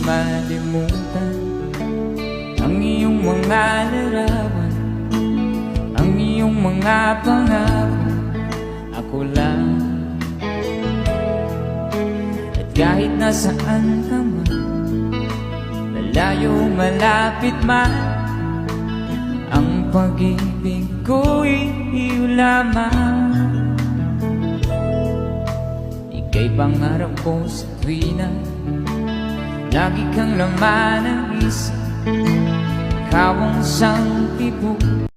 malimutan ang iyong mga larawan, ang iyong mga pangako. Ako lang. At kahit nasaan ka man, malayo, malapit man, ang pag-ibig ko'y iyo lamang. Ika'y pangarap ko sa tuwina. Lagi kang laman ng isip. Ikaw ang sangtibok.